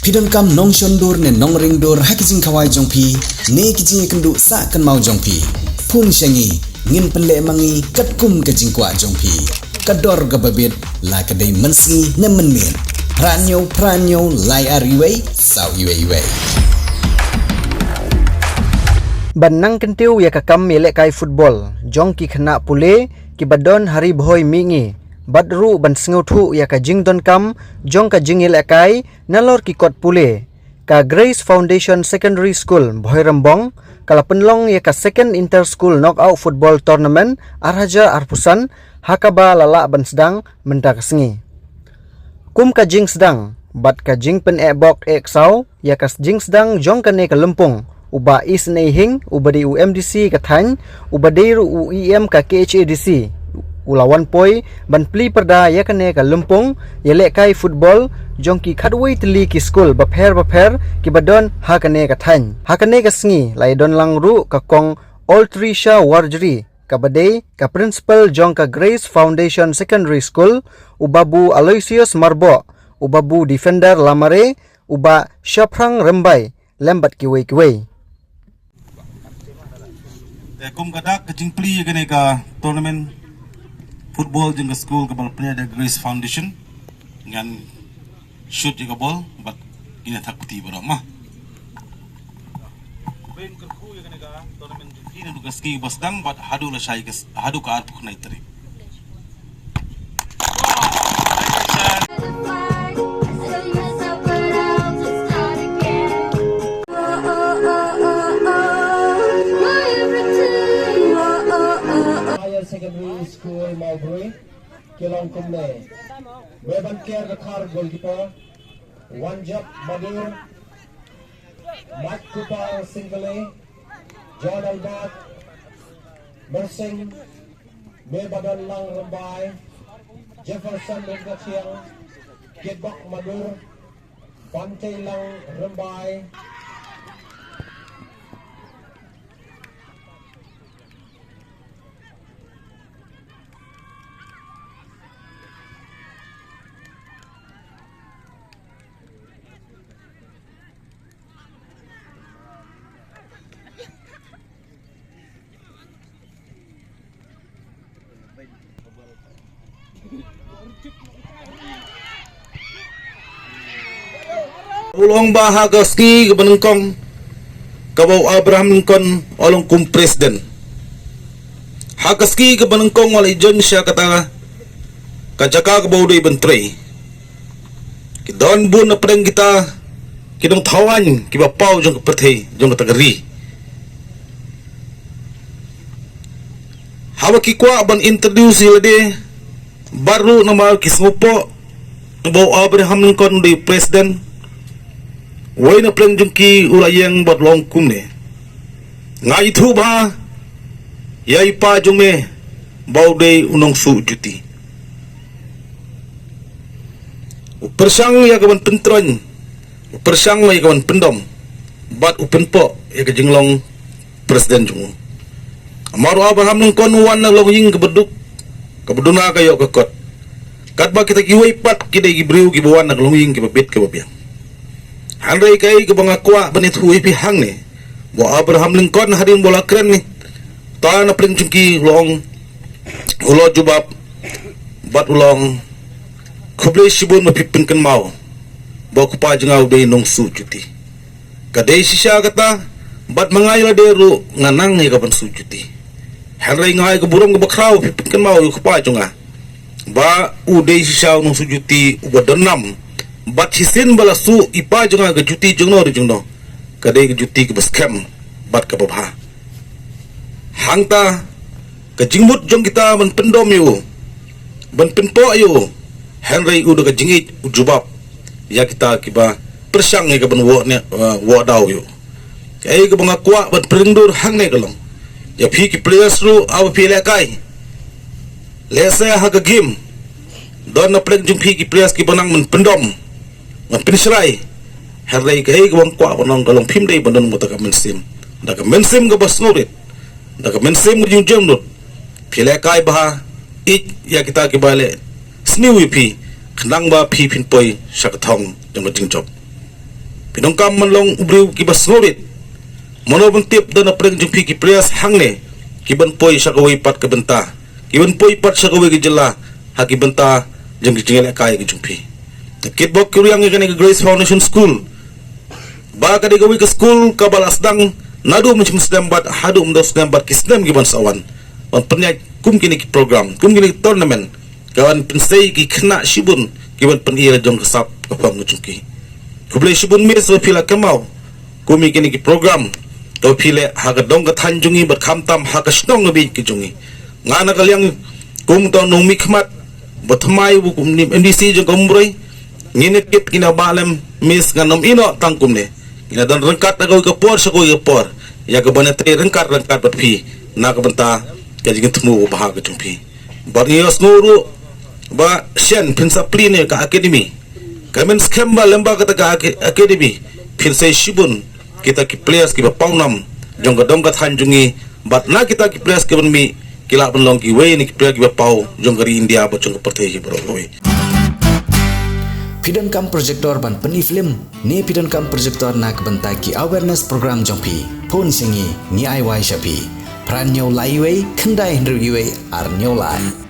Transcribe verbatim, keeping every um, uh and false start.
Phi donkam nongshon dur ne nongring dur ha ki jingkhawai jong phi ne ki jingïakynduh sah kynmaw jong phi? Phone sha ngi, ngin pynleh ma ngi katkum ka jingkwah jong phi. Ka dor kaba bit, la ka dei mynsngi ne mynmiet. Phra hynñiew phra hynñiew lai ar wei saw wei wei. Ban nang kyntiew ïa ka kam ïalehkai football jong ki khynnah pule kiba don ha Ri Bhoi Mihngi, bad ruh ban sngewthuh ïa ka jingdonkam jong ka jingïalehkai nalor ki kot pule, ka Grace Foundation Secondary School, Bhoirymbong, ka la pynlong ïa ka Second Inter School Knockout Football Tournament ar hajar arphew san, ha kaba la lah ban sdang mynta ka sngi. Kum ka jingsdang bad ka jingpyneh bok eh ksaw ïa ka jingsdang jong kane ka lympung, u Bah Isynei Hing, uba dei u M D C ka thaiñ, uba dei ruh u E M ka K H A D C, u la wan poi ban plie pyrda ïa kane ka lympung ïalehkai football jong ki khatwei tylli ki skul bapher bapher kiba don ha kane ka thaiñ. Ha kane ka sngi la ïadon lang ruh ka Kong Oltrisha Warjri, kaba dei ka principal jong ka Grace Foundation Secondary School, u Babu Aloysius Marboh, u Babu Defender Lamare, u Bah Shaphrang Rymbai, lem bad kiwei kiwei. Te kum ka dak ka jingplie ïa kane ka tournament football jong ka skul kaba la pynïaid da Grace Foundation, ngan shoot ïa ka bol bad ngin ïa thak puthi baroh ma. Khublei kyrkhu ïa kane ka tournament jong phi naduh ka sngi ba sdang bad haduh lashai ka s-, haduh ka arphew khyndai tarik. Higher Secondary School Mawbri, ki long kumne. Meban Ker Dkhar goalkeeper, Wanjap Madur, Mat Kupar Singkale, John Albert, Mersing, Mebadon Lang Rymbai, Jefferson Ringkathiang, Kitbok Madur, Bantei Lang Rymbai. U long ba ha ka sngi kaba nyngkong kaba u Abraham Lincoln u long kum president. Ha ka sngi kaba nyngkong u la ïajoin sha kata ka jaka kaba u dei ban trei. Ki don bun na pdeng kita ki nongthaw aiñ kiba paw jong ka pyrthei jong kata ka ri. Haba ki kwah ban introduce ïa lade baroh namar ki sngewpoh ba u Abraham Lincoln u dei president, uwei na pdeng jong ki u la ïeng bad long kumne. Nga ithuh bha ïa i pa jong me ba u dei u nongsuh juti. U pyrshang ïa ka ban pyntroiñ, u pyrshang ïa ka ban pyndom, bad u pynpoh ïa ka jinglong president jong u. Namar u Abraham Lincoln u wan na longïing kaba duk, kaba duna ka ïoh ka kot. Katba kita kiwei pat ki dei ki briew kiba wan na ka longïing kiba bit kaba biang. Hynrei kaei kaba nga kwah ban ïathuh ïa phi hangne, ba u Abraham Lincoln hadien ba u la kren ne, uta na pdeng jong ki u la ong, u la jubab bad u la ong, khublei shibun ba phi pynkynmaw ba u kpa jong nga u dei u nongsuh juti. Ka dei shisha kata, bad ma nga ïa lade ruh nga nang ïa ka ban suh juti. Hynrei nga ai ka burom kaba khraw ba phi pynkynmaw ïa u kpa jong nga ba u dei shisha u nongsuh juti uba don nam. Bad shisien ba la suh i pa jong nga ka juti jongno re jongno, ka dei ka juti kaba skhem bad kaba bha. Hangta ka jingmut jong kita ban pyndom ïa u, ban pynpoh ïa u, hynrei u da ka jingïeit u jubab ïa kita kiba pyrshang ïa ka ban wad ne, eh, wad daw ïa u. Kaei kaba nga kwah ban pynrung dur hangne ka long, ïa phi ki players ruh haba phi lehkai, lehse ha ka game don na pdeng jong phi ki players kiba nang ban pyndom, ban pynshrai. Hynrei kaei kaba nga kwah ban ong ka long, phim dei ban don bad ka mynsiem, da ka mynsiem kaba sngewrit, da ka mynsiem ka jingjemnud. Phi lehkai bha, ïeit ïa kita kiba leh sniew ïa phi, khnang ba phi phin poi sha ka thong jong ka jingjop. Ki donkam ban long u briew kiba sngewrit. Mano ban tip, don na pdeng jong phi ki players hangne kiban poi sha kawei pat ka bynta, kiban poi pat sha kawei ka jylla ha ki bynta jong ki jingïalehkai ka jong phi. Te kitbok ki riang ïa kane ka Grace Foundation School, ba ka dei kawei ka school kaba la sdang naduh mynshem snem bad haduh mynshem snem bad ki snem kiban sa wan, ban pynïaid kum kine ki program, kum kine ki tournament, ka ban pynsei ki khynnah shibun kiban pyni la jong ka sap ka phong ka jong ki. Khublei shibun Miss ba phi la kynmaw kum ïa kine ki program kaba phi leh ha ka dong ka thaiñ jong ngi bad khamtam ha ka shnong ka bieit ka jong ngi. Nga na ka liang kum uta u nongmihkhmat ba thymmai, ba kum u M D C jong ka Umroi, ngin ïa kit, ngin ïa bah lem Miss, ngan ym ïehnoh tang kumne. Ngin ïa don ryngkat na kawei ka por sha kawei ka por ïa kaban ïatrei ryngkat ryngkat bad phi na ka bynta ka jingthmu ba bha ka jong phi. Bad ngi ïohsngew ruh ba shen phin sa plie ïa ka academy. Ka mut skhem ba lyngba kata ka aca-, academy phin sei shibun kita ki players kiba pawnam jong ka dong ka thaiñ jong ngi, bad na kita ki players kiban mih ki lah ban long kiwei na ki player kiba paw jong ka ri India bad jong ka pyrthei hi baroh kawei. Phi donkam projector ban pyni film, ne phi donkam projector na ka bynta ki awareness program jong phi? Phone sha ngi, ngi ai wai sha phi. Phra hynñiew lai wei, khyndai hynriew wei, ar hynñiew lai.